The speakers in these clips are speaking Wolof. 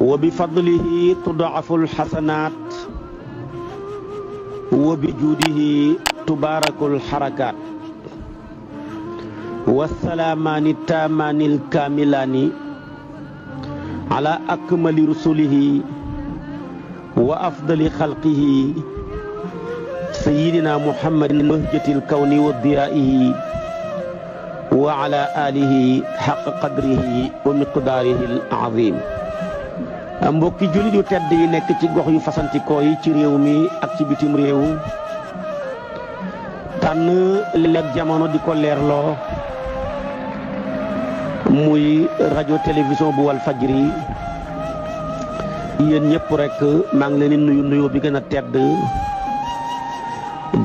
wa bi fadlihi tudaafu alxasanaat wa bi juudihi tubaarakul xarakaat wasalaamaani taamaani alkaamilaani ala akmali rusulihi wa afdali xalqihi sayyidina muhammadin mahjatil kawni wa diraa'ihi wa ala alihi xaq qadrihi wa miqdaarihi al-aziim. mbokki jullit yu tedd yi nekk ci gox yu fasantikoo yi ci réew mi ak ci bitim réew tànn leeg jamono di ko leerloo muy rajo télévision bu wal fajri yéen ñëpp rek maa ngi leen di nuyu nuyoo bi gën a tedd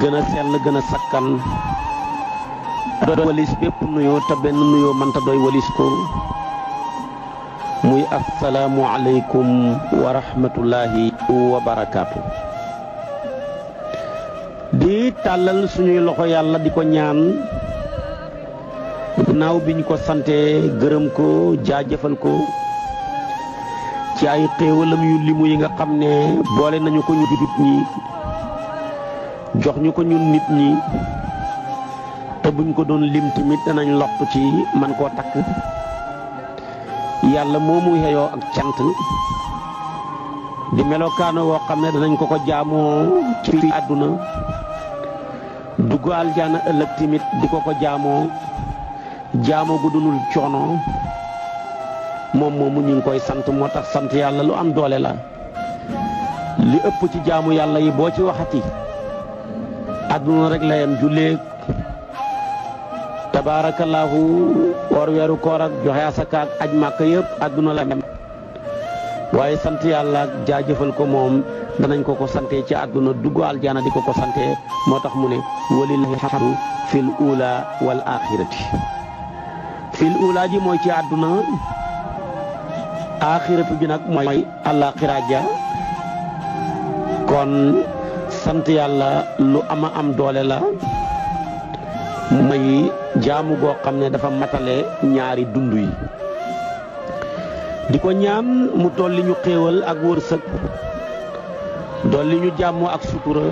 gën a sell gën a sakkan doy walis bépp nuyoo te benn nuyoo mënta doy walis ko muy assalaamu aleykum wa rahmatullahi wa barakaatu. di tàllal suñuy loxo yàlla di ko ñaan ginnaaw bi ñu ko sante gërëm ko jaajëfal ko ci ay xéewalam yu limu yi nga xam ne boole nañu ko ñu nit ñi jox ñu ko ñun nit ñi te buñ ko doon lim tamit danañ lott ci man koo takk. yàlla moomu xeyoo ak cant di melokaano woo xam ne danañ ko ko jaamoo ci àdduna dugg aljaana ëllëg tamit di ko ko jaamoo gu dunul coono moom moomu ñu ngi koy sant moo tax sant yàlla lu am doole la. li ëpp ci jaamu yàlla yi boo ci waxati àdduna rek la yam julleeg tabaarakallaahu woor weeru koor ak joxe asaka ak aj màkka yëpp àdduna la yam waaye sant yàlla ak jaajëfal ko moom danañ ko ko sante ci àdduna dugg aljaana di ko ko sante moo tax mu ne walillahi hamdu fil ula wal axirati fil ula ji mooy ci àdduna axiratu ji nag mooy àllaaxira ja kon sant yàlla lu ama am doole la mooy jaamu goo xam ne dafa matale ñaari dund yi di ko ñaan mu dolli ñu xéewal ak wërsëg dolli ñu jàmm ak sutura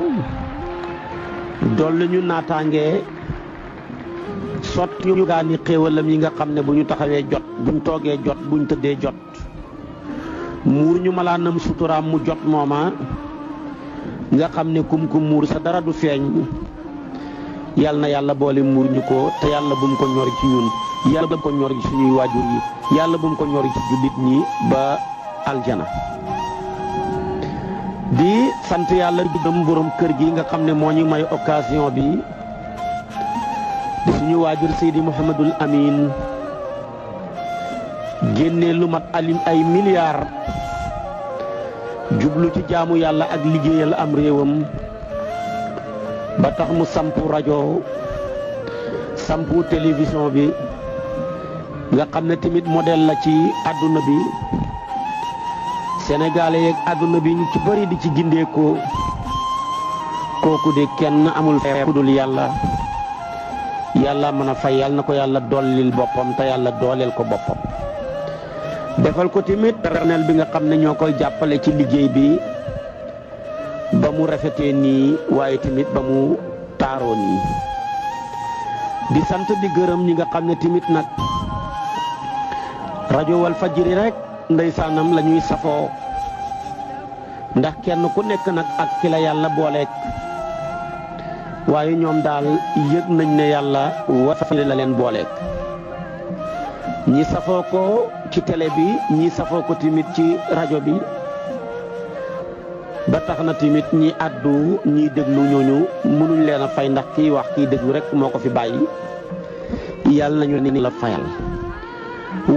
dolli ñu naataange sotti ñu gaani xéewalam yi nga xam ne bu ñu taxawee jot buñ toogee jot buñ tëddee jot muur ñu malaanam suturaam mu jot mooma nga xam ne kum muur sa dara du feeñ yàlla na yàlla boole muur ñu ko te yàlla bu mu ko ñor ci ñun yàlla bu mu ko ñor ci suñuy waajur yi yàlla bu mu ko ñor ci jullit ñi ba aljana. di sant yàlla gërëm borom kër gi nga xam ne moo ñu may occasion bi di suñu waajur Seydi Mouhamadul Amin génne lu mat ay milliards jublu ci jaamu yàlla ak liggéeyal am réewam ba tax mu sampu rajo sampu télévision bi nga xam ne tamit modèle la ci àdduna bi sénégalais yeeg àdduna bi ñu ci bëri di ci gindeekoo kooku de kenn amul fay ku dul yàlla mën a fay yàlla na ko yàlla dollil boppam te yàlla dooleel ko boppam defal ko tamit personnel bi nga xam ne ñoo koy jàppale ci liggéey bi ba mu rafetee nii waaye tamit ba mu taaroo nii di sant di gërëm ñi nga xam ne tamit nag rajo wal fajri rek ndeysaanam la ñuy safoo ndax kenn ku nekk nag ak ki la yàlla booleek waaye ñoom daal yëg nañ ne yàlla wasale la leen booleek ñi safoo ko ci télé bi ñi safoo ko tamit ci rajo bi ba tax na tamit ñi àddu ñiy déglu ñooñu mënuñ leen a fay ndax kiy wax kiy déglu rek moo ko fi bàyyi yàlla nañu ni la fayal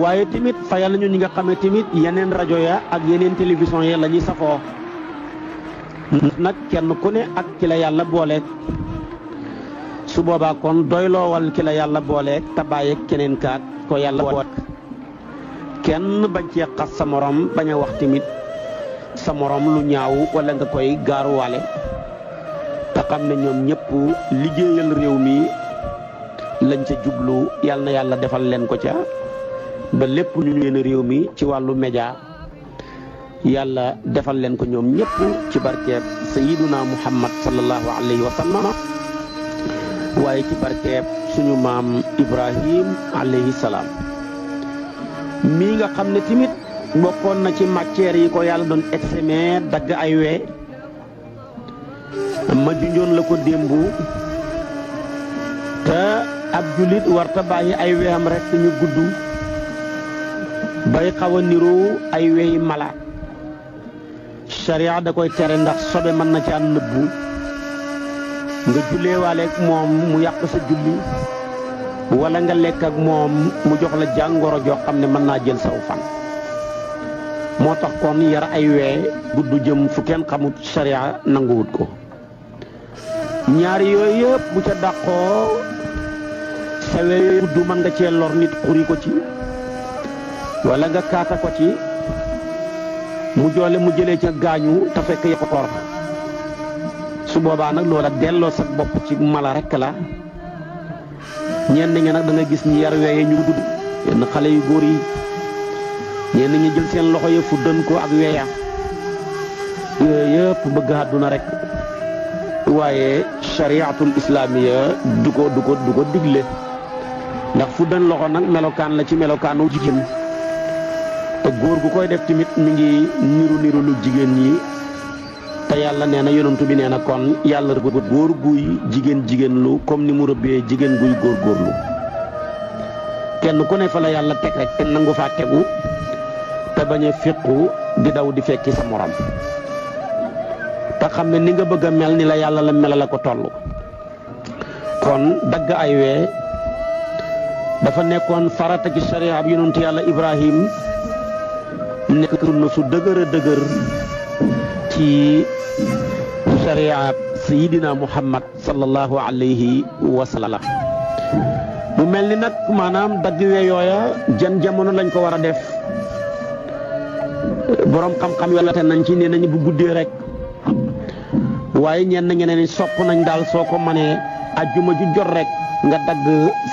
waaye tamit fayal nañu ñi nga xam ne tamit yeneen rajo ya ak yeneen télévision ya la ñuy safoo nag kenn ku ne ak ki la yàlla booleeg su boobaa kon doyloowal ki la yàlla booleeg te bàyyeeg keneen kaat ko yàlla boot kenn bañ cee xas sa morom bañ a wax tamit sa morom lu ñaaw wala nga koy gaaruwaale te xam ne ñoom ñëpp liggéeyal réew mi lañ ca jublu yàlla na yàlla defal leen ko ca ba lépp ñu leen réew mi ci wàllu média yàlla defal leen ko ñoom ñëpp ci barkeeb sayyiduna muhammad sallallahu alayhi wa sallam waaye ci barkeeb suñu maam ibrahim alayhi salaam mii nga xam ne tamit bokkoon na ci matière yi ko yàlla doon examen dagg ay wee ma junjoon la ko démb te ab julit warta bàyyi ay weexam rek ñu gudd bay xaw a niroo ay weyi mala sharia da koy tere ndax sobe mën na caa nëbbu nga julleewaale ak moom mu yàq sa julli wala nga lekk ak moom mu jox la jàngoro joo xam ne mën naa jël saw fan moo tax kon yar ay wee gudd jëm fu kenn xamut sharia nanguwut ko ñaari yooyu yëpp bu ca dàqoo sa wee gudd mën nga cee lor nit xuri ko ci wala nga kaata ko ci mu joole mu jëlee ca gaañu te fekk ya ko tor su boobaa nag loola delloo sa bopp ci mala rek la ñenn ñi nag da nga gis ñi yar weeye ñu gudd yenn xale yu góor yi ñenn ñi jël seen loxo ya fuddan ko ak weeya yooyu yëpp bëgg àdduna rek waaye shariatul islamiya du ko digle ndax fuddan loxo nag melokaan la ci melokaanu jigéen te góor gu koy def tamit mi ngi niru lu jigéen ñi te yàlla nee na yonantu bi nee na kon yàlla rëbb góor guy jigéen lu comme ni mu rëbbee jigéen guy góorlu kenn ku ne fa la yàlla teg rek te nangu faa tegu te bañ a féqu di daw di fekki sa morom te xam ne ni nga bëgg a mel ni la yàlla la mela la ko toll kon dagg ay wee dafa nekkoon farata ci sharia bi yonantu yàlla Ibrahim nekk sunna su dëgër ci sharia sayidina muhammad sallallahu alayhi wa sallam mu mel ni nag maanaam dagg wee yooya jan jamono lañ ko war a def borom xam-xam yolate nañ ci nee nañu bu guddee rek waaye ñenn ñeneen ni sopp nañ daal soo ko manee ajjuma ju jot rek nga dagg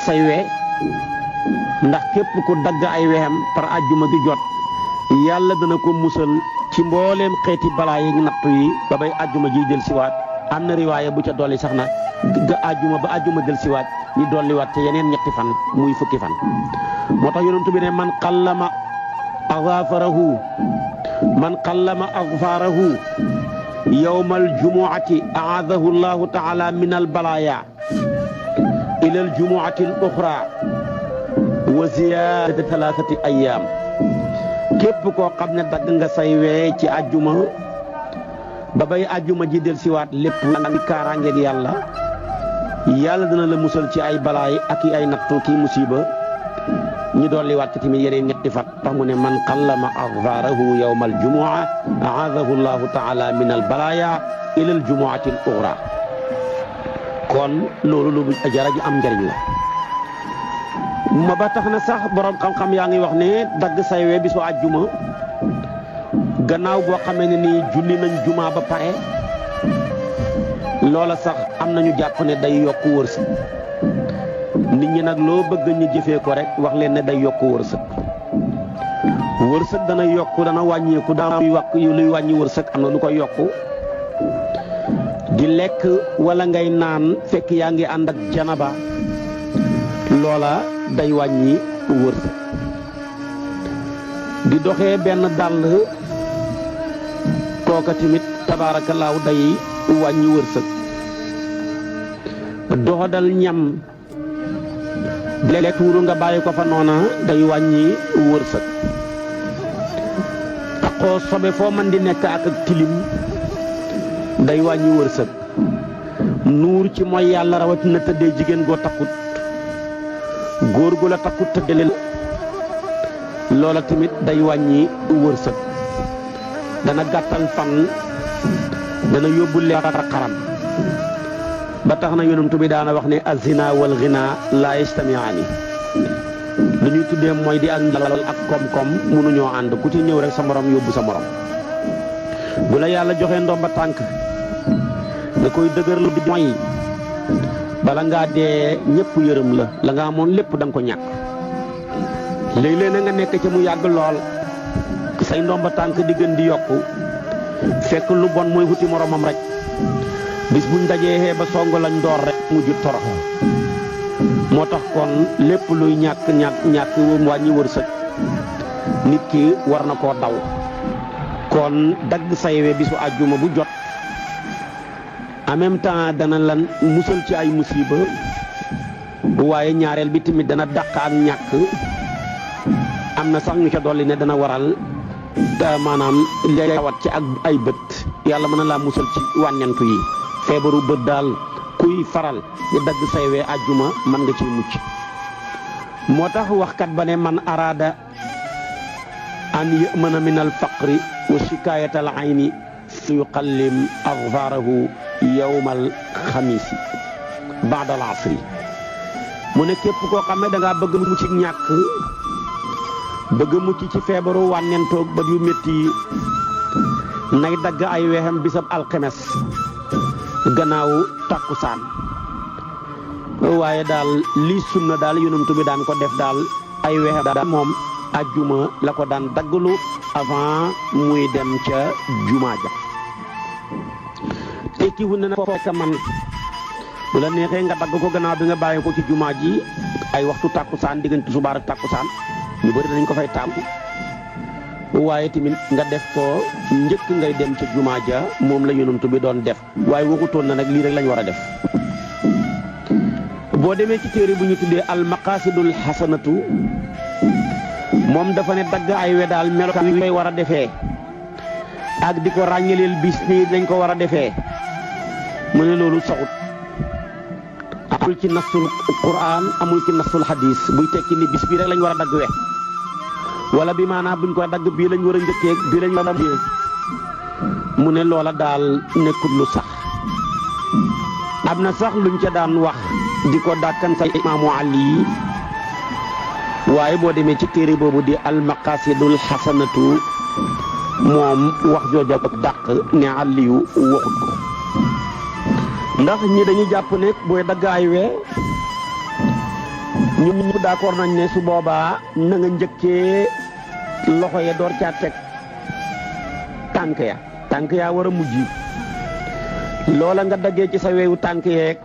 say we ndax képp ku dagg ay wexam par ajjuma ju jot yàlla dana ko musal ci mbooleem xeeti balaa yi nattu yi ba bay ajjuma ji del siwaat am na riwaaya bu ca dolli sax na ga ajjuma ba ajjuma del siwaat ñi dolliwaat ca yeneen ñetti fan muy fukki fan moo tax yonent bi ne man qallama aghfarahu yawmal jumu'ati a'adahu Allahu ta'ala min al balaya ila al jumu'ati al ukhra wa ziyadati thalathati ayyam képp koo xam ne dagg nga say wee ci ajjuma ba bay ajjuma ji del siwaat lépp ngi kaaraangeeg yàlla dina la musal ci ay balaay ak ay nattu ki musiba ñi dolli waat ci tamit yeneen ñetti fat tax mu ne man qallama aghfarahu yawma al jumu'a a'adahu Allahu ta'ala min al balaya ila al jumu'ati al ukhra kon loolu lu jara ji am njariñ la ma ba tax na sax borom xam-xam yaa ngi wax ne dagg say wee bisu àjjuma gannaaw boo xamee ne nii julli nañ juma ba pare loola sax am nañu jàpp ne day yokk wërsëg nit ñi nag loo bëgg ñu jëfee ko rek wax leen ne day yokk wërsëg dana yokk dana wàññeeku dana luy wàññi wërsëg am na lu koy yokk di lekk wala ngay naan fekk yaa ngi ànd ak janaba loola day wàññi wërsëg di doxee benn dàll kooka tamit tabaarakallaahu day wàññi wërsëg doxadal ñam lekk wuru nga bàyyi ko fa noona day wàññi wërsëg taxoo sobe foo man di nekk ak tilim day wàññi wërsëg nuur ci mooy yàlla rawatina tëddee jigéen goo takkut góor gu la takkut tëddale loola tamit day wàññi wërsëg dana gàttal fan dana yóbbu leer xaram ba tax na yonent bi daana wax ne azina wal ghina la yastami'ani lu ñuy tuddee mooy di ak ndalal ak koom-koom mënuñoo ànd ku ci ñëw rek sa morom yóbbu sa morom bu la yàlla joxee ndomba tànk nga koy dëgërlu di mooy bala ngaa dee ñëpp yërëm la nga amoon lépp da nga ko ñàkk léeg-léeg na nga nekk ca mu yàgg lool say ndomba tànk di gën di yokku fekk lu bon mooy wuti moromam rek bis buñ dajee ba song lañ door rek mujj torox moo tax kon lépp luy ñàkk wàññi wërsëg nit ki war na koo daw kon dagg saywe bisu àjjuma bu jot en même temps dana lan musal ci ay musiba waaye ñaareel bi tamit dana dàq ak ñàkk am na sax ñu ca dolli ne dana waral maanaam lay tawat ci ak ay bët yàlla mën na laa musal ci wànnentu yi feebaru bët daal kuy faral di dagg saywe àjjuma mën nga ciy mucc moo tax waxkat ba ne man araada an yamana min al faqri wa shikayat al ayni fi yuqallim aghfarahu yawmal xamiisi ba'da al asri mu ne képp koo xam ne da ngaa bëgg mucc ci ñàkk bëgg mucc ci feebaru wànnentoog bët yu métti yi nay dagg ay weexam bisab alxemes gannaaw takkusaan waaye daal lii sunna daal yonent bi daan ko def daal ay weexam daal moom ajjuma la ko daan dagglu avant muy dem ca jumaa ja tekki wu ne na fekk man bu la neexee nga dagg ko gannaaw bi nga bàyyi ko ci jumaa ji ay waxtu takkusaan diggante subaar ak takkusaan ñu bëri dañ ko fay tàmm waaye tamit nga def ko njëkk ngay dem ca jumaa ja moom la yonent bi doon def waaye waxutoon na nag lii rek lañ war a def boo demee ci téere bu ñu tuddee al maqasidul hasanatu moom dafa ne dagg ay we daal melokaan yi koy war a defee ak di ko ràññaleel bis nii dañ ko war a defee mu ne loolu saxut amul ci nasul quran amul ci nasul hadis buy tekki ni bis bii rek lañ war a dagg we wala bi maanaam buñ koy dagg bii lañ war a njëkkee bii lañ war a mujjee mu ne loola daal nekkul lu sax am na sax luñ ca daan wax di ko dàkkan sa imaamu Ali waaye boo demee ci téere boobu di al maqasidul hasanatu moom wax jooja ak dàq ne Aliyu waxut ko ndax ñi dañuy jàpp ne booy dagg ay we ñun ñu d'accord nañ ne su boobaa na nga njëkkee loxo ya door caa teg tànk ya war a mujj loola nga daggee ci sa weewu tànk yeeg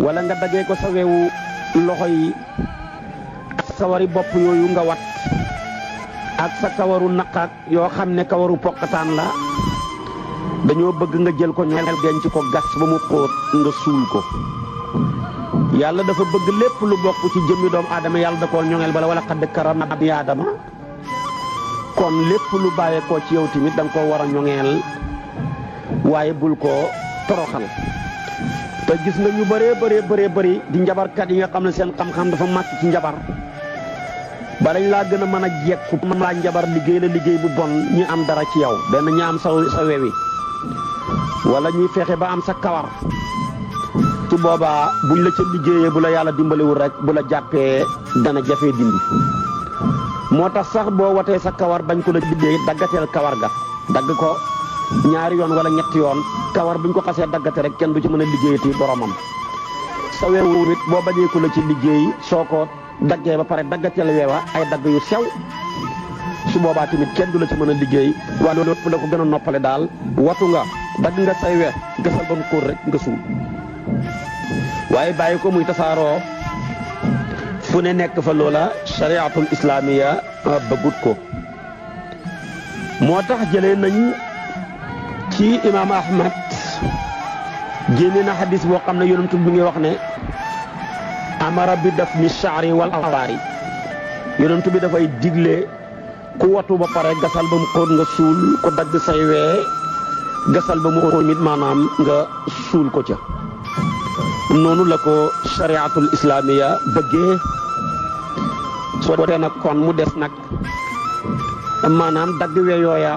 wala nga daggee ko sa weewu loxo yi ak sa wari bopp yooyu nga wat ak sa kawaru naqaak yoo xam ne kawaru pokataan la dañoo bëgg nga jël ko ñoŋel denc ko gas ba mu xóot nga suul ko yàlla dafa bëgg lépp lu bokk ci jëmmi doomu aadama yàlla da koo ñoŋel bala wala xadd karam bi aadama kon lépp lu bàyyeekoo ci yow tamit da nga koo war a ñoŋeel waaye bul ko toroxal te gis nga ñu bëree di njabarkat yi nga xam ne seen xam-xam dafa màcc ci njabar ba dañ laa gën a mën a jekku mën laa njabar liggéey la liggéey bu bon ñi am dara ci yow benn ñi am sa wewi wala ñuy fexe ba am sa kawar su boobaa buñ la ca liggéeyee bu la yàlla dimbaliwul rek bu la jàppee dana jafee dindi moo tax sax boo watee sa kawar bañ ko la liggéey daggateel kawar ga dagg ko ñaari yoon wala ñetti yoon kawar buñ ko xasee daggate rek kenn du ci mën a liggéeyati boromam sa weewu nit boo bañee ko la ci liggéey soo ko daggee ba pare daggateel weewa ay dagg yu sew su boobaa tamit kenn du la ci mën a liggéey waaye loolu lépp la ko gën a noppale daal watu nga dagg nga say we gasal ba mu xóor rek nga suul waaye bàyyi ko muy tasaaroo fu ne nekk fa loola shariatul islamiya bëggut ko moo tax jëlee nañ ci imaam Ahmad génne na xadis boo xam ne yonent bi ngi wax ne amara bi dafni sha'ri wal awaari yonent bi dafay digle ku watu ba pare gasal ba mu xóot nga suul ko dagg say wee gasal ba mu xóot mit maanaam nga suul ko ca noonu la ko shariatul islamiya bëggee soo dee nag kon mu des nag maanaam dagg we yooya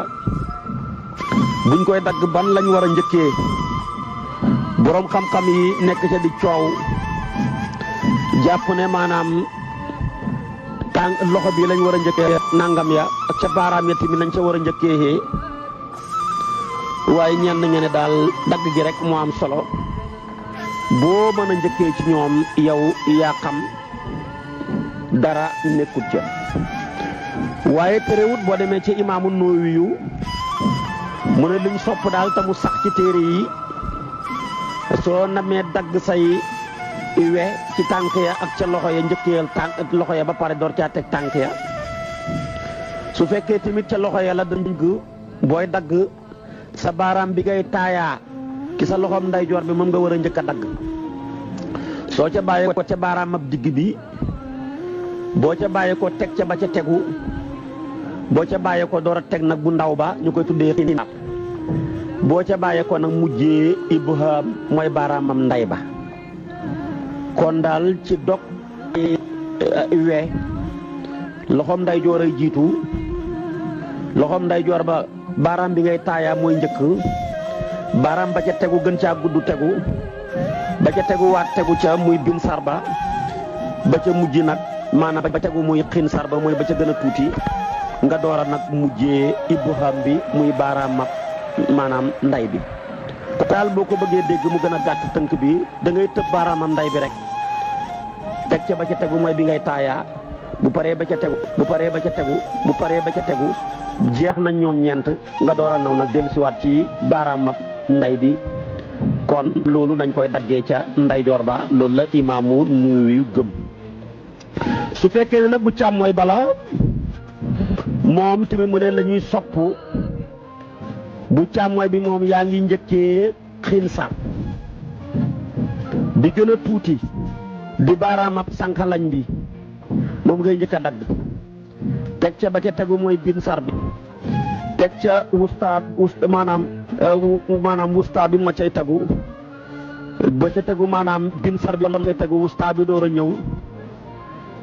buñ koy dagg ban lañ war a njëkkee boroom xam-xam yi nekk ca di coow jàpp ne maanaam tànk loxo bi lañ war a njëkkee nangam ya ak ca baaraam ya tamit lañ ca war a njëkkee waaye ñenn ñe ne daal dagg gi rek moo am solo boo mën a njëkkee ci ñoom yow yaa xam dara nekkut ca waaye terewut boo demee ci imaamu Nawawi yu mu ne luñ sopp daal te mu sax ci téere yi soo namee dagg say we ci tànk ya ak ca loxo ya njëkkeel tànk loxo ya ba pare door caa teg tànk ya su fekkee tamit ca loxo ya la dañ booy dagg sa baaraam bi ngay taayaa ki sa loxoom ndeyjoor bi moom nga war a njëkk a dagg soo ca bàyyee ko ca baaraam ab digg bi boo ca bàyyee ko teg ca ba ca tegu boo ca bàyyee ko door a teg nag bu ndaw ba ñu koy tuddee xinaab boo ca bàyyee ko nag mujjee ibham mooy baaraamam ndey ba kon daal ci dog we loxoom ndeyjoor ay jiitu loxoom ndeyjoor ba baaraam bi ngay taayaa mooy njëkk baaraam ba ca tegu gën caa gudd tegu ba ca tegu waat tegu ca muy bin sarba ba ca mujj nag maanaam ba tegu muy xin sarba mooy ba ca gën a tuuti nga door a nag mujjee ibham bi muy baaraam maanaam nday bi daal boo ko bëggee dégg mu gën a gàtt tënk bi da ngay tëb baaraamam nday bi rek teg ca ba ca tegu mooy bi ngay taayaa bu paree ba ca tegu bu paree ba ca tegu bu paree ba ca tegu jeex nañ ñoom ñeent nga door a naw nag dellusiwaat ci baaraamam nday bi kon loolu dañ koy daggee ca ndeyjoor ba loolu la imaamu Nawawi gëm su fekkee ne nag bu càmmooy bala moom tamit mu ne la ñuy sopp bu càmmooy bi moom yaa ngi njëkkee xinsar bi gën a tuuti di baaraamab sànqalañ bi moom ngay njëkk a dagg teg ca ba ca tegu mooy binsar bi teg ca maanaam wusta bi moo cay tegu ba ca tegu maanaam binsar bi moo cay tegu wusta bi door a ñëw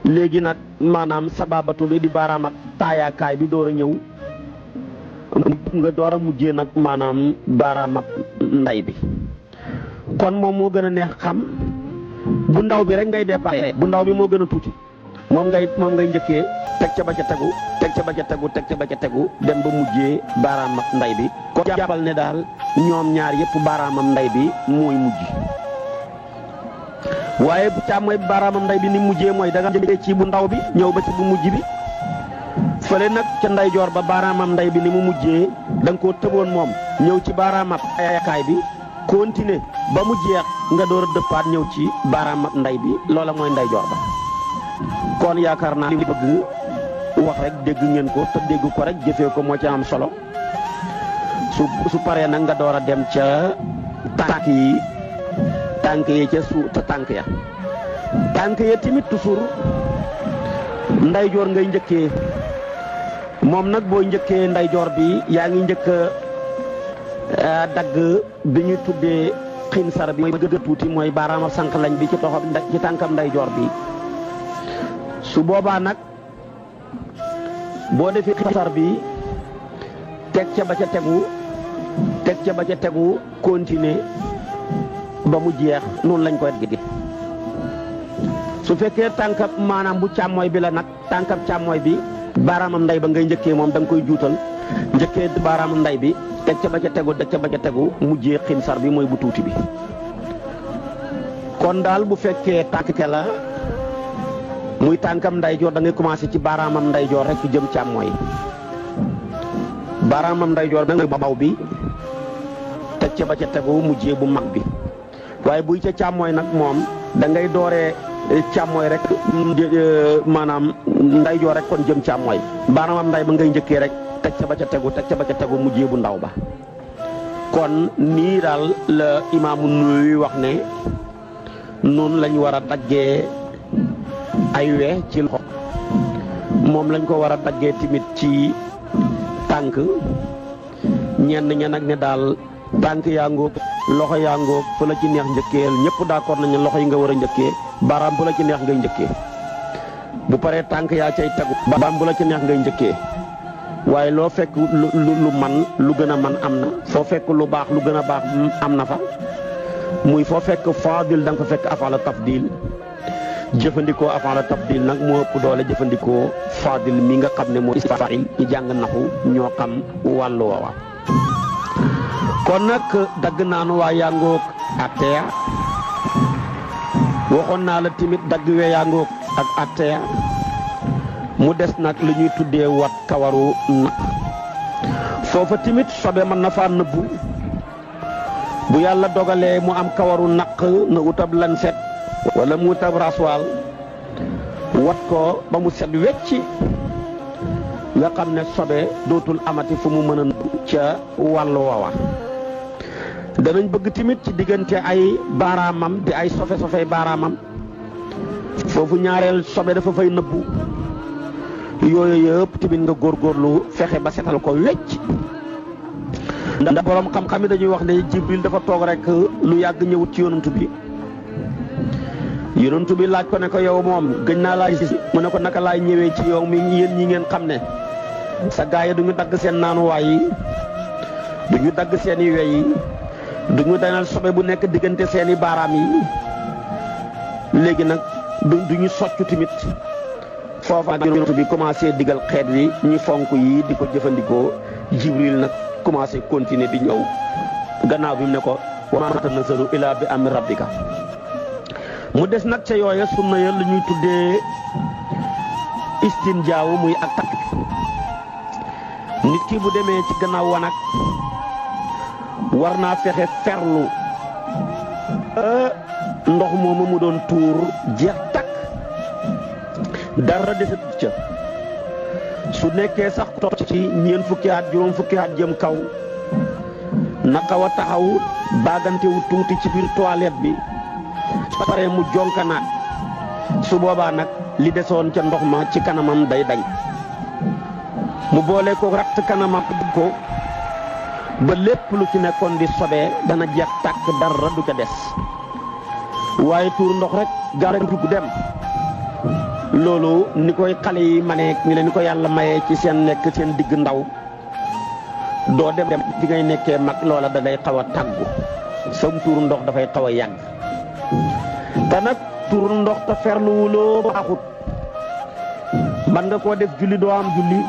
léegi nag maanaam sababatu bi di baaraamab taayaakaay bi door a ñëw nga door a mujjee nag maanaam baaraamab nday bi kon moom moo gën a neex xam bu ndaw bi rek ngay déparé bu ndaw bi moo gën a tuuti moom ngay njëkkee teg ca ba ca tegu teg ca ba ca tegu teg ca ba ca tegu dem ba mujjee baaraamab nday bi kon jàppal ne daal ñoom ñaar yëpp baaraamam nday bi mooy mujj waaye bu càmmooy baaraamam nday bi ni mujjee mooy da nga jëlee ci bu ndaw bi ñëw ba ci bu mujj bi fële nag ca ndeyjoor ba baaraamam nday bi ni mu mujjee da nga koo tëboon moom ñëw ci baaraamab ayakaay bi continuer ba mu jeex nga door a dëppaat ñëw ci baaraamab nday bi loola mooy ndeyjoor ba kon yaakaar naa li bëgg wax rek dégg ngeen ko te dégg ko rek jëfee ko moo ci am solo su paree nag nga door a dem ca tànk yi ca tànk ya tamit toujours ndeyjoor ngay njëkkee moom nag boo njëkkee ndeyjoor bi yaa ngi njëkk dagg bi ñu tuddee xinsar bi mooy gën a tuuti mooy baaraama sànq lañ bi ci tànkam ndeyjoor bi su boobaa nag boo defee xinsar bi teg ca ba ca tegu continuer ba mu jeex noonu lañ koy gis su fekkee tànkab maanaam bu càmmooy bi la nag tànkab càmmooy bi baaraamam nday ba ngay njëkkee moom da nga koy juutal njëkkee baaraamam nday bi teg ca ba ca tegu mujjee xinsar bi mooy bu tuuti bi kon daal bu fekkee tànk ke la muy tànkam ndeyjoor da ngay commencé ci baaraamam ndeyjoor rek jëm càmmooy baaraamam ndeyjoor bi mooy baw bi teg ca ba ca tegu mujjee bu mag bi waaye buy ca càmmooy nag moom da ngay dooree càmmooy rek maanaam ndeyjoor rek kon jëm càmmooy baaraamam nday ba ngay njëkkee rek teg ca ba ca tegu mujjee bu ndaw ba kon nii daal la imaamu Nawawi wax ne noonu lañ war a daggee ay we ci loxo moom lañ ko war a daggee tamit ci tànk ñenn ña nag ne daal tànk yaa ngoog loxo yaa ngoog fu la ci neex njëkkeel ñëpp d'accord nañu loxo yi nga war a njëkkee baaraam bu la ci neex ngay njëkkee bu paree tànk yaa cay tegu baaraam bu la ci neex ngay njëkkee waaye loo fekk lu man lu gën a man am na foo fekk lu baax lu gën a baax am na fa muy foo fekk faadil da nga fa fekk afala tafdil jëfandikoo afala tafdil nag moo ëpp doole jëfandikoo faadil mi nga xam ne moo isfail ñi jàng naxu ñoo xam wàllu woowa kon nag dagg naanu waa yangoog atteya waxoon naa la timit dagg we yangoog ak atteya mu des nag lu ñuy tuddee wat kawaru nag foofa timit sobe mën na faa nëbbu bu yàlla dogalee mu am kawaru naq na utab lanset wala mu utab raswaal wat ko ba mu set wecci nga xam ne sobe dootul amati fu mu mën a nëbbu ca wàllu woowa. danañ bëgg timit ci diggante ay baaraamam di ay sofe baaraamam foofu ñaareel sobe dafa fay nëbbu yooyu yëpp tamit nga góorgóorlu fexe ba setal ko wecc. ndax borom xam-xam yi dañuy wax ne Jibril dafa toog rek lu yàgg ñëwut ci yonantu bi laaj ko ne ko yow moom gëj naa laa gis mu ne ko naka laay ñëwee ci yow mi yéen ñi ngeen xam ne sa gaay yi duñu dagg seen naanuwaay yi duñu dagg seen i wey yi duñu dañal sobe bu nekk diggante seen i baaraam yi léegi nag duñu soccu tamit foofa yonantu bi commencé digal xeet wi ñi fonk yi di ko jëfandikoo Jibril nag commencé continuer di ñëw gannaaw bi mu ne ko wa maa tanazzalu illaa bi amri rabbika mu des nag ca yooya sunna ya lu ñuy tuddee istinjaaw muy ak takk nit ki bu demee ci gannaaw wanag war naa fexe ferlu ndox moomu mu doon tuur jeex takk dara desat ca su nekkee sax toog ci ñeent fukki at juróom fukki at jëm kaw na xaw a taxaw baagantewu tuuti ci biir toilette bi su paree mu jonkanaat su boobaa nag li desoon ca ndox ma ci kanamam day dañ mu boole ko ratt kanamam ko ba lépp lu ci nekkoon di sobee dana jeex tàkk dara du ca des waaye tuur ndox rek gaara dugg dem loolu ni koy xale yi manee ni leen ni ko yàlla mayee ci seen nekk seen digg ndaw doo dem bi ngay nekkee mag loola da day xaw a tàggu sam tuur ndox dafay xaw a yàgg te nag tuur ndox te ferluwuloo baaxut man nga koo def julli doo am julli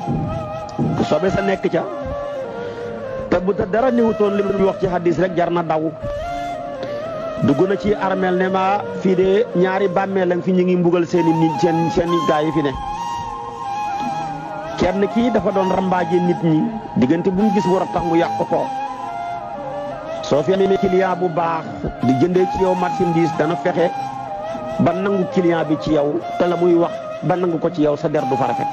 sobe sa nekk ca te bu ta dara néewutoon li mu wax ci hadis rek jar na daw dugg na ci armeel ne ma fii de ñaari bàmmeel lañ fi ñu ngi mbugal seeni nit seen gaa yi fi ne kenn kii dafa doon rambaaje nit ñi diggante bu mu gis war a tax mu yàq ko soo fi amee client bu baax di jëndee ci yow marchandise dana fexe ba nangu client bi ci yow te la muy wax ba nangu ko ci yow sa der du fa rafet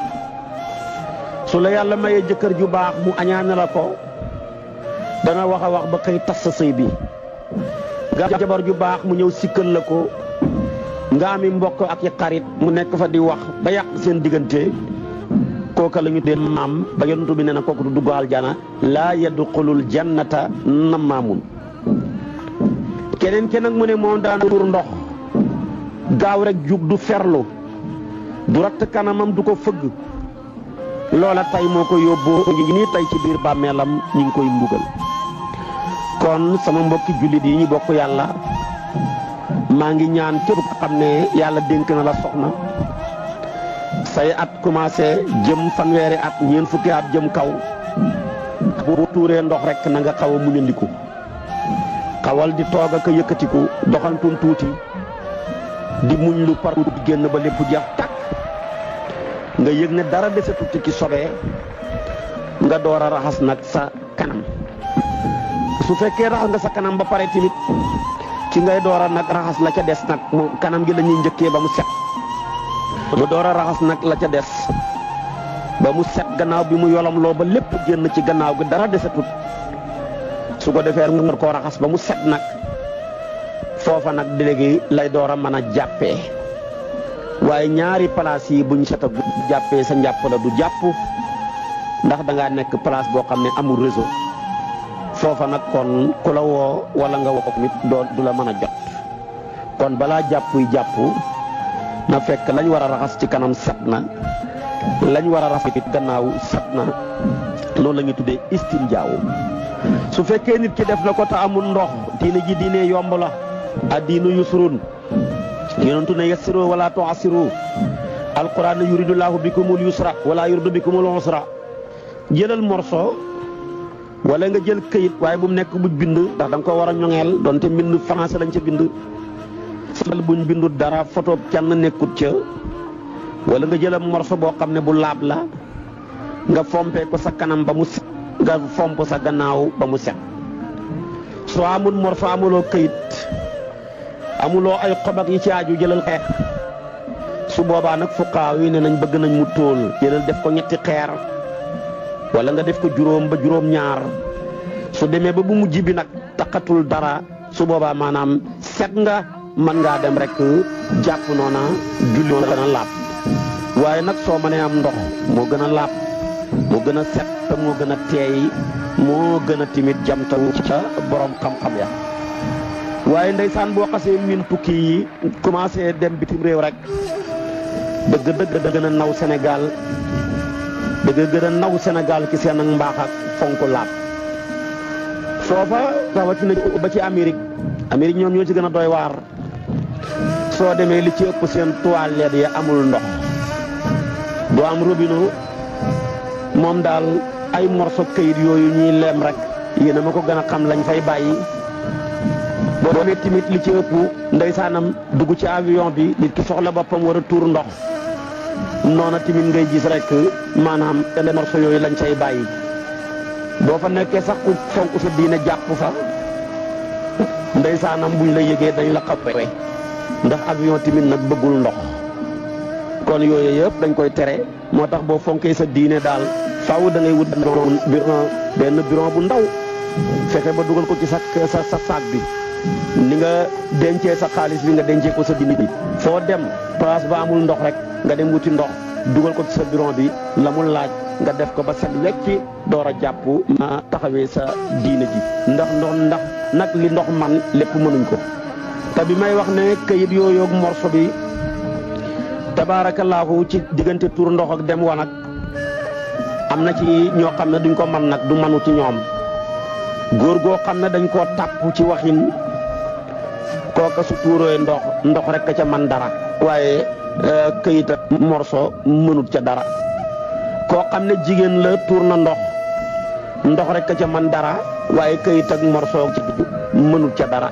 su la yàlla mayee jëkkër ju baax mu añaane la ko dana wax a wax ba xëy tas sa sëy bi nga jabar ju baax mu ñëw sikkal la ko nga ami mbokk ak i xarit mu nekk fa di wax ba yàq seen diggante kooka la ñu dee maam ba yonent bi nee na kooku du dugg aljana laa yadxulul jannata namaamun keneen nag mu ne moom daan tuur ndox gaaw rek jug du ferlu du ratt kanamam du ko fëgg loola tay moo ko yóbboo ngi nii tay ci biir bàmmeelam ñu ngi koy mbugal kon sama mbokki jullit yi ñu bokk yàlla maa ngi ñaan képp ko xam ne yàlla dénk na la soxna say at commencé jëm fanweeri at ñeent fukki at jëm kaw bu tuuree ndox rek na nga xaw a muñandiku xawal di toog ak yëkkatiku doxantun tuuti di muñ lu par di génn ba lépp jeex tàkk nga yëg ne dara desatut ci sobee nga door a raxas nag sa kanam su fekkee raxas nga sa kanam ba pare tamit ci ngay door a nag raxas la ca des nag moom kanam gi la ñuy njëkkee ba mu set mu door a raxas nag la ca des ba mu set gannaaw bi mu yolom loo ba lépp génn ci gannaaw gi dara desatut su ko defee nga koo raxas ba mu set nag foofa nag léegi lay door a mën a jàppee waaye ñaari place yi buñ set a jàppee sa njàpp la du jàpp ndax da ngaa nekk place boo xam ne amul réseau foofa nag kon ku la woo wala nga woo ko nit du la mën a jot kon balaa jàppuy jàpp na fekk lañ war a raxas ci kanam set na lañ war a raxas it gannaaw set na loolu la ñuy tuddee istinjaaw su fekkee nit ki def na ko te amul ndox diine ji diine yomb la addiinu yusrun yonentu ne yassiru wala tu'assiru alquran yuridullahu bikumul yusra wala yuridu bikumul usra jëlal morso wala nga jël këyit waaye bu mu nekk buñ bind ndax da nga ko war a ñoŋeel donte mbind français lañ ca bind sal buñ bindut dara photo kenn nekkut ca wala nga jël morso boo xam ne bu laab la nga fompee ko sa kanam ba mu set nga fomp sa gannaaw ba mu set. soo amul morso amuloo këyit amuloo ay xob ak yi ci aju jëlal xeer su boobaa nag fuqaaw yi ne nañ bëgg nañ mu tóol jëlal def ko ñetti xeer wala nga def ko juróom ba juróom ñaar su demee ba bu mujj bi nag taqatul dara su boobaa maanaam set nga mën ngaa dem rek jàpp noona julli moo gën a laab. waaye nag soo mënee am ndox moo gën a laab moo gën a set te moo gën a teey moo gën a timit jamtawu ca borom xam-xam ya. waaye ndeysaan boo xasee min tukki yi commencé dem bitim réew rek dëgg gën a naw Sénégal dëgg gën a naw Sénégal ci seen ak mbaax ak fonk laab. foofa rawatina ba ci Amérique ñoom ñoo ci gën a doy waar. soo demee li ci ëpp seen toilette ya amul ndox du am robinet moom daal ay morso këyit yooyu ñuy leem rek yéen a ma ko gën a xam lañ fay bàyyi. boo demee tamit li ci ëpp ndeysaanam dugg ci avion bi nit ki soxla boppam war a tuur ndox noona tamit ngay gis rek maanaam ele morso yooyu lañ say bàyyi. boo fa nekkee sax ku fonk sa diine jàpp fa ndeysaanam buñ la yëgee dañ la xappe ndax avion tamit nag bëggul ndox. kon yooyu yëpp dañ koy tere moo tax boo fonkee sa diine daal faaw da ngay wut benn bureau bu ndaw fexe ba dugal ko ci sa saak bi ni nga dencee sa xaalis bi nga dencee ko sa diine bi. foo dem place ba amul ndox rek nga dem wuti ndox dugal ko ci sa bureau bi la mu laaj nga def ko ba set wecci door a jàpp ma taxawee sa diine ji. ndax nag li ndox man lépp mënuñ ko. te bi may wax ne këyit yooyu ak morso bi tabaarakallaahu ci diggante tur ndox ak dem wanag am na ci ñoo xam ne duñ ko man nag du manu ci ñoom. góor goo xam ne dañ koo tàpp ci waxin kooka su tuurooy ndox rek ca man dara waaye këyit ak morso mënut ca dara. koo xam ne jigéen la tuur na ndox rek ca man dara waaye këyit ak morso ci mënut ca dara.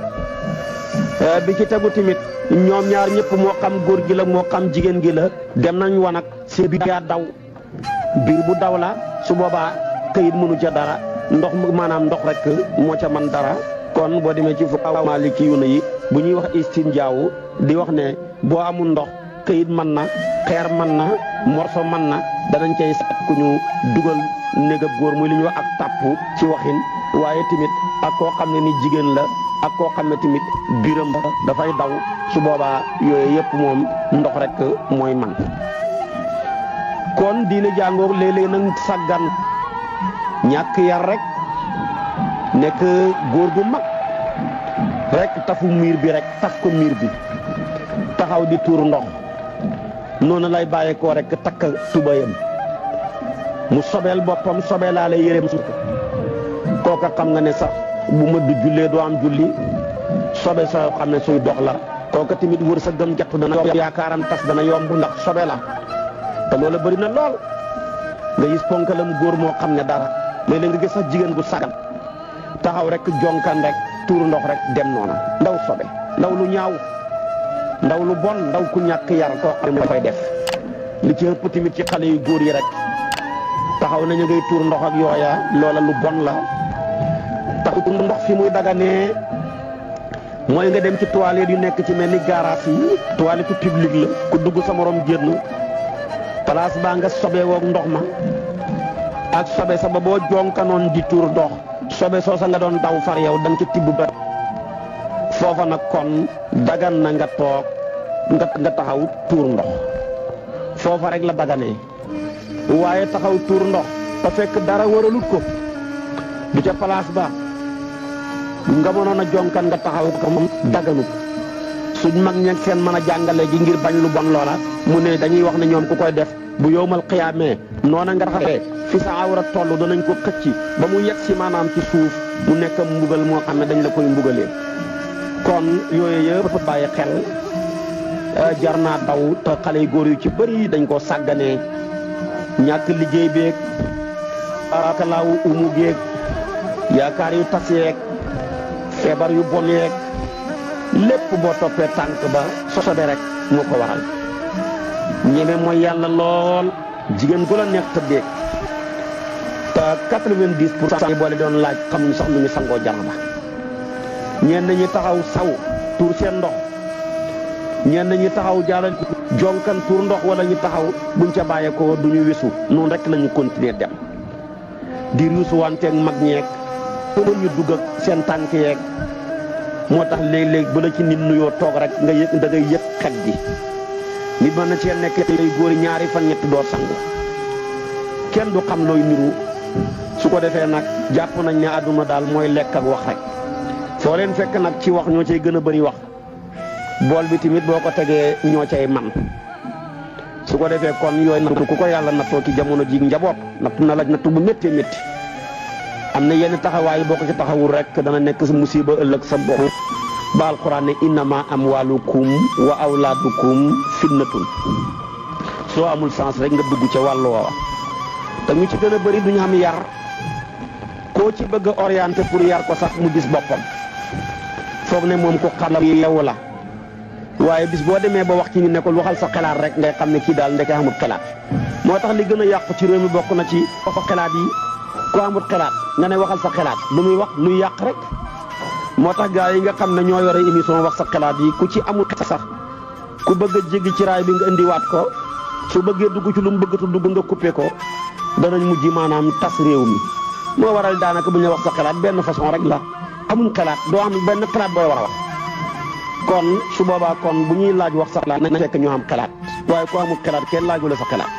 bi ci tegu tamit ñoom ñaar ñëpp moo xam góor gi la moo xam jigéen gi la dem nañ wanag seen biir yaa daw biir bu daw la su boobaa këyit mënu ca dara maanaam ndox rek moo ca man dara. kon boo demee ci fuqahaa Maaliki yu ne yi bu ñuy wax istinjaaw di wax ne boo amul ndox këyit mën na xeer mën na morso mën na danañ cay sat ku ñu dugal néegab góor muy li ñuy wax ak tàpp ci waxin. waaye tamit ak koo xam ne ni jigéen la ak koo xam ne tamit biiram dafay daw su boobaa yooyu yëpp moom ndox rek mooy man. kon diine jàngoog léeg-léeg nag sàggan ñàkk yar rek nekk góor gu mag rek tafu miir bi rek taf ko miir bi taxaw di tuur ndox noonu lay bàyyeekoo rek takk tubayam mu sobeel boppam sobeelaale yéreem su kooka xam nga ne sax bu ma du jullee doo am julli sobe soo xam ne suy dox la kooka tamit wër sa gëm jàpp dana yaakaaram tas dana yomb ndax sobe la te loolu bëri na lool nga gis ponkalam góor moo xam ne dara léeg-léeg nga gis sax jigéen gu sagan taxaw rek jonkan rek tuur ndox rek dem noona ndaw sobe ndaw lu ñaaw ndaw lu bon ndaw ku ñàkk yar koo xam ne koy def li ci ëpp tamit ci xale yu góor yi rek taxaw nañu ngay tuur ndox ak yooya loola lu bon la. taxu ndox fi muy daganee mooy nga dem ci toilette yu nekk ci mel ni garage yi toilette publique la ku dugg sa morom génn place baa nga sobe woog ndox ma ak sobe sa ba boo jonkanoon di tuur ndox sobe soo sa nga doon daw far yow da nga ci tibb ba foofa nag kon dagan na nga toog nga taxaw tuur ndox foofa rek la daganee. waaye taxaw tuur ndox te fekk dara waralut ko du ca place ba nga mënoon a jonkan nga taxaw ko moom daganut. suñ mag ñeeg seen mën a jàngale gi ngir bañ lu bon loola mu ne dañuy wax ne ñoom ku koy def bu yowmal xiyaamee noona nga taxawee fi sa awra toll danañ ko xëcc ba mu yegg si maanaam ci suuf mu nekk mbugal moo xam ne dañ la koy mbugalee. kon yooyu yëpp bàyyi xel jar naa daw te xale yu góor yu ci bëri dañ koo sàgganee ñàkk liggéey beeg akalaawu umu geeg yaakaar yu tas yeeg feebar yu bon yeeg lépp boo toppee tànk ba sobe rek moo ko waral ñeme mooy yàlla lool jigéen gu la neex tëddee te 90% yi boole doon laaj xamuñu sax lu ñu sangoo janaba ñenn ñi taxaw saw tuur seen ndox ñenn ñi taxaw jàllal jonkan tuur ndox wala ñu taxaw buñ ca bàyyeekoo du ñu wisu noonu rek la ñu continuer dem di ruusu wanteeg mag ñeeg pour ñu dugg ak seen tànk yeeg moo tax léeg-léeg bu la ci nit nuyoo toog rek nga yëg da ngay yëg xet gi nit mën na cee nekk ay góor ñaari fan ñetti doo sangu kenn du xam looy niru su ko defee nag jàpp nañ ne àdduna daal mooy lekk ak wax rek foo leen fekk nag ci wax ñoo cay gën a bëri wax bool bi tamit boo ko tegee ñoo cay man su ko defee kon yooyu nattu ku ko yàlla nattoo ci jamono ji njaboot nattu na la nattu bu méttee métti am na yenn taxawaay boo ko ci taxawul rek dana nekk musiba ëllëg sa bopp ba alxuraan ne innama amwaalukum wa awlaadukum fitnatun soo amul sens rek nga dugg ca wàllu woowa te ñu ci gën a bëri duñu am yar koo ci bëgg a orienté pour yar ko sax mu gis boppam foog ne moom ko xam yeewu la waaye bis boo demee ba wax ci ñu nekkul waxal sa xalaat rek ngay xam ne kii daal ndeke amut xalaat moo tax li gën a yàqu ci réew mi bokk na ci fa xalaat yi ku amut xalaat nga ne waxal sa xalaat lu muy wax luy yàq rek moo tax gaa yi nga xam ne ñoo yore émission wax sa xalaat yi ku ci amut sax ku bëgg a jéggi ci raay bi nga indiwaat ko su bëggee dugg ci lu mu bëggatu dugg nga coupé ko danañ mujj maanaam tas réew mi moo waral daanaka bu ñu wax sa xalaat benn façon rek la amuñ xalaat doo am benn xalaat booy war a wax kon su boobaa kon bu ñuy laaj wax sa xalaat nañ fekk ñu am xalaat waaye ku amul xalaat kenn laaju la sa xalaat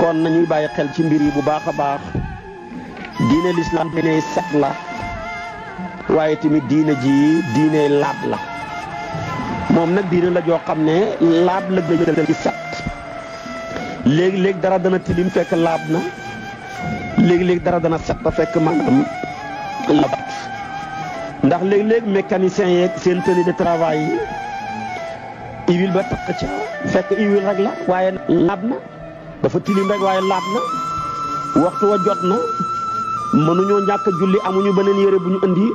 kon nañuy bàyyi xel ci mbir yi bu baax a baax diine lislaam diine set la waaye tamit diine ji diine laab la moom nag diine la joo xam ne laab la gën ci set léegi-léegi dara dana tilim fekk laab na léegi-léegi dara dana set ba fekk maanaam labat ndax léegi-léegi mécanicien yeeg seen tenue de travail yi huile ba takk ca fekk huile rek la waaye laab na dafa tilim rek waaye laab na waxtu wa jot na mënuñoo ñàkk julli amuñu beneen yére bu ñu indi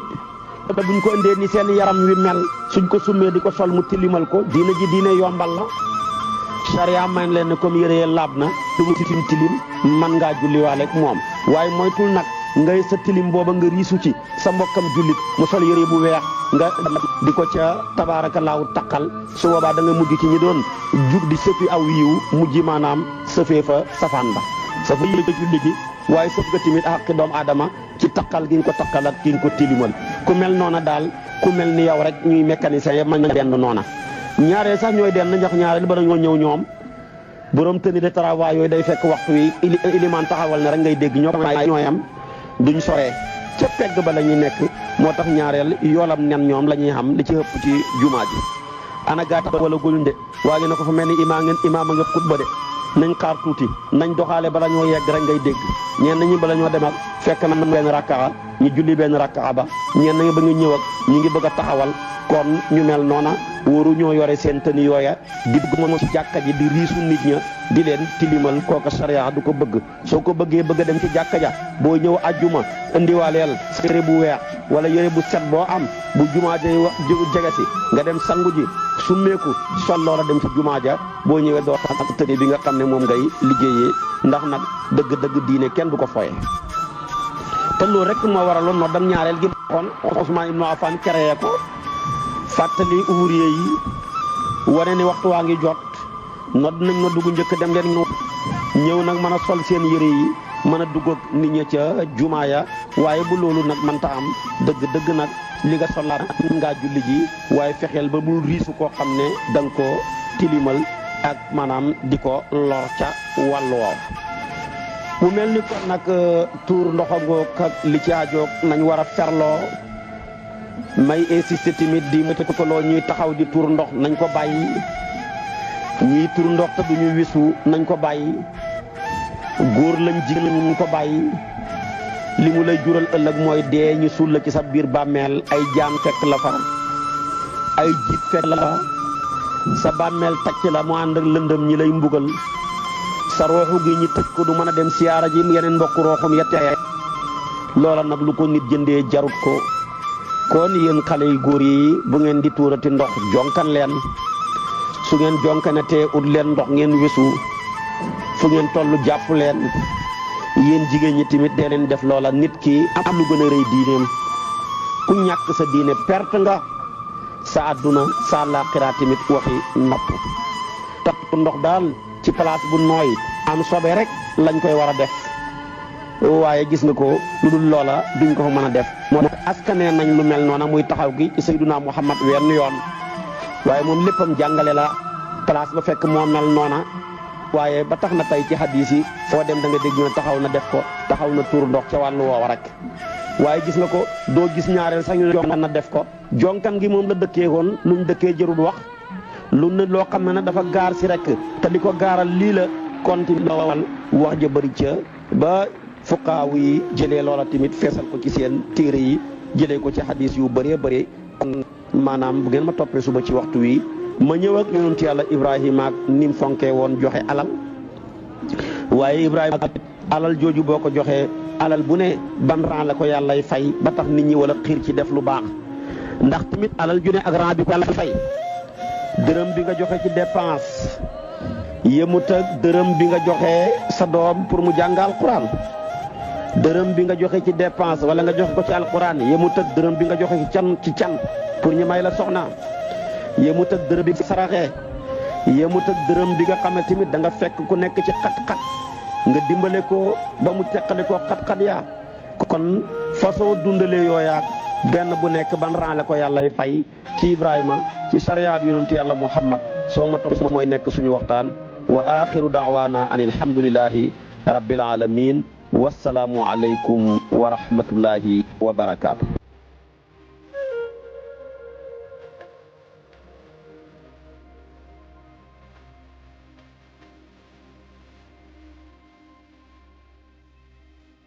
te buñ ko indee ni seen yaram wi mel suñ ko summee di ko sol mu tilimal ko diine ji diine yombal la charia may leen ne comme yére laab na lu mu tilim tilim man ngaa julliwaale ak moom waaye moytul nag ngay sa tilim booba nga riisu ci sa mbokkam jullit mu sol yére bu weex nga di ko ca tabaarakallaahu taqal su boobaa da nga mujj ci ñi doon jug di sëppi aw yiw mujj maanaam sëfee fa safaan ba sa fa yëg julli gi waaye sëf nga tamit àqi doomu aadama ci taqal gi nga ko taqal ak ki nga ko tilimal ku mel noona daal ku mel ni yow rek ñuy mécanicien yëpp mën na dend noona ñaareel sax ñooy denn ndax ñaareel ba dañoo ñëw ñoom borom tenue de travail yooyu day fekk waxtu wi ilimaan taxawal ne rek ngay dégg ñooy am duñ soree ca pegg ba la ñuy nekk moo tax ñaareel yoolam nen ñoom la ñuy xam li ci ëpp ci jumaa ji ana gaa tax wala guluñ de waaye na ko fa mel ni imaam a nga xutba de nañ xaar tuuti nañ doxaale bala ñoo yegg rek ngay dégg ñenn ñi bala ñoo dem ak fekk na benn rakkaa ñu julli benn rakkaa ba ñenn ñi ba nga ñëw ak ñu ngi bëgg a taxawal kon ñu mel noona wóoru ñoo yore seen tëni yooya di dugg moom ci jàkka ji di riisu nit ña di leen tilimal kooka sariya du ko bëgg soo ko bëggee bëgg a dem ci jàkka ja boo ñëw ajjuma indiwaaleel sa yére bu weex wala yére bu set boo am bu jumaa ja jege si nga dem sangu ji summeeku sol loola dem ci jumaa ja boo ñëwee doo tax tëni bi nga xam ne moom ngay liggéeyee ndax nag dëgg-dëgg diine kenn du ko foye te loolu rek moo waraloon noo dang ñaareel gi xoon Ousmane Ibn Affan créé ko fàttali ouvrier yi wane ni waxtu waa ngi jot nodd nañ ma dugg njëkk dem leen ñëw nag mën a sol seen yére yi mën a dugg ak nit ña ca jumaa ya waaye bu loolu nag mënta am dëgg nag li nga solaat ngaa julli ji waaye fexeel ba bul riisu koo xam ne da nga ko tilimal ak maanaam di ko lor ca wàllu woow mu mel ni kon nag tuur ndoxangoog ak li ci ajoog nañ war a ferloo may insister tamit di ma ko loo ñuy taxaw di tuur ndox nañ ko bàyyi ñuy tuur ndox te duñu wisu nañ ko bàyyi góor lañ jigéen nañ ko bàyyi li mu lay jural ëllëg mooy dee ñu suul la ci sa biir bàmmeel ay jaan fekk la fa ay jiit fekk la fa sa bàmmeel tacc la mu ànd ak lëndëm ñi lay mbugal sa rooxu gi ñi tëj ko du mën a dem siyaara ji yeneen mbokk rooxum yettee loola nag lu ko nit jëndee jarut ko kon yéen xale yu góor yi bu ngeen di tuurati ndox jonkan leen su ngeen jonkanatee ut leen ndox ngeen wesu fu ngeen toll jàpp leen yéen jigéen ñi tamit dee leen def loola. nit ki am lu gën a rëy diineem ku ñàkk sa diine perte nga sa àdduna sa laaxira tamit waxi nopp. tapp ndox daal ci place bu nooy am sobe rek lañ koy war a def waaye gis nga ko lu dul loola duñ ko fa mën a def. moo tax askanee nañ lu mel noona muy taxaw gi ci Sayyiduna Muhammad wenn yoon waaye moom léppam jàngale la place ba fekk moo mel noona. waaye ba tax na tey ci hadis yi foo dem da nga dégg ñu taxaw na def ko taxaw na tuur ndox ca wàllu woowa rek waaye gis nga ko doo gis ñaareel sax ñu jonkan na def ko. jonkan gi moom la dëkkee woon luñ dëkkee jërul wax lu ne loo xam ne dafa gaar si rek te di ko gaaral lii la continue lawal wax ja bëri ca ba fuqaaw yi jëlee loola tamit feesal ko ci seen téere yi jëlee ko ci hadis yu bëree bëri. maanaam bu ngeen ma toppee suba ci waxtu wi ma ñëw ak yonent yàlla Ibrahima ak ni mu fonkee woon joxe alal waaye Ibrahima alal jooju boo ko joxee alal bu ne ban ran la ko yàllay fay ba tax nit ñi wala xiir ci def lu baax. ndax tamit alal ju ne ak ran bi ko yàlla fay dërëm bi nga joxe ci dépense yemut ak dërëm bi nga joxe sa doom pour mu jàng alquran. dërëm bi nga joxe ci dépense wala nga joxe ko ci alquran yemut ak dërëm bi nga joxe ci can pour ñu may la soxna. yemut ak dërëm bi saraxee yemut ak dërëm bi nga xam ne tamit da nga fekk ku nekk ci xat-xat nga dimbale ko ba mu teqale ko xat-xat yaa. kon façon dundale yooyaat benn bu nekk ban ran la ko yàlla fay ci Ibrahima ci sariyaat yonent yàlla Muhammad soo ma topp mooy nekk suñu waxtaan. wa axiru da'waana an alhamdulillahi rabbil alamin wassalaamu alaykum wa rahmatullahi wa barakaatu.